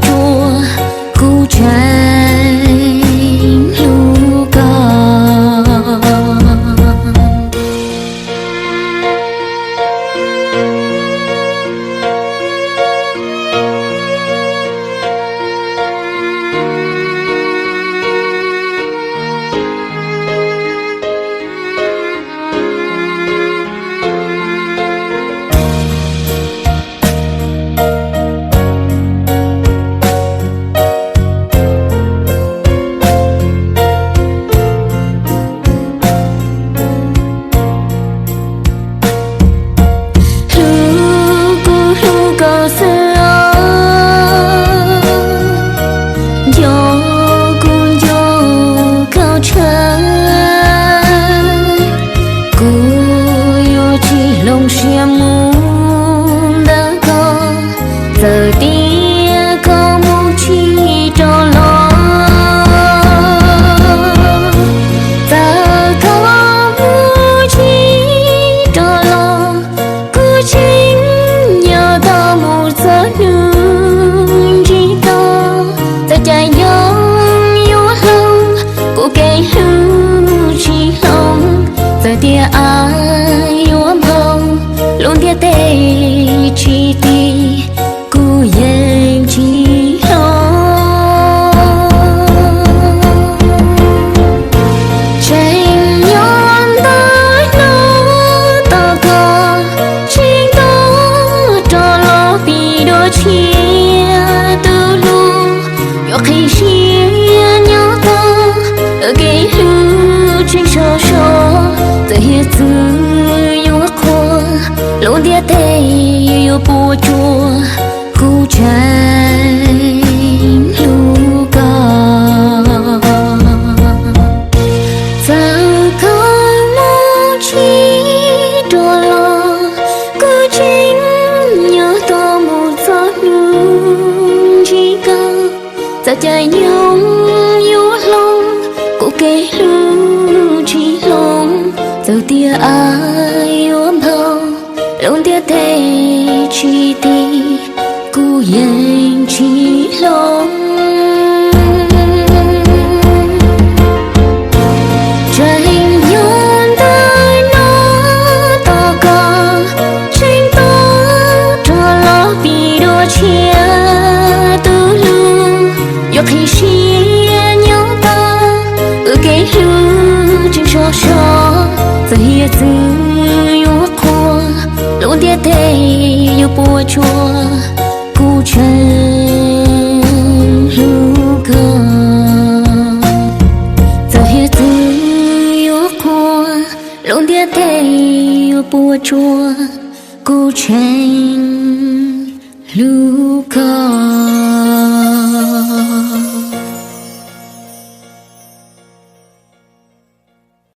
tsuas, kuv tseem hlub koj. Hlub kuj hlub koj xwb os, nco kuj nco koj tshaj. Kuv yuav tsis hloov siab mus ntawm koj, txawm tias koj mus tsis rov los, txawm koj mus tsis rov los, kuv tseem yuav tos mus txog hnub ntsib koj. Txawm caij nyoog yuav hloov, kuv kev hlub tsis hloov. Txawm tias av yuav nphau, lub ntiaj teb tsis ti, kuv yeej tsis hloov. Tseem nyob ntawm no tos koj, tseem tos rov los pib dua tshiab. Tus hlub yuav qhib siab nyob tau, kev hlub tseem sov so. Txawm hiav txwv yuav qhuav, lub ntiaj teb yuav puas tsuaj, kuv tseem hlub koj. Txawm koj mus tsis rov los, kuv tseem yuav tos mus txog hnub ntsib koj. Txawm caij nyoog yuav hloov, kuv kev hlub tsis hloov. Txawm tias av yuav nphau, lub ntiaj teb tsis ti, kuv yeej tsis hloov. Tseem nyob ntawm no tos koj, tseem tos rov los pib dua tshiab. Tus hlub yuav qhib siab nyob tau, wb kev hlub tseem sov so. Txawm hiav txwv yuav qhuav, lub ntiaj teb yuav puas tsuaj, kuv tseem hlub koj. Txawm hiav txwv yuav qhuav, lub ntiaj teb yuav puas tsuaj, kuv tseem hlub koj.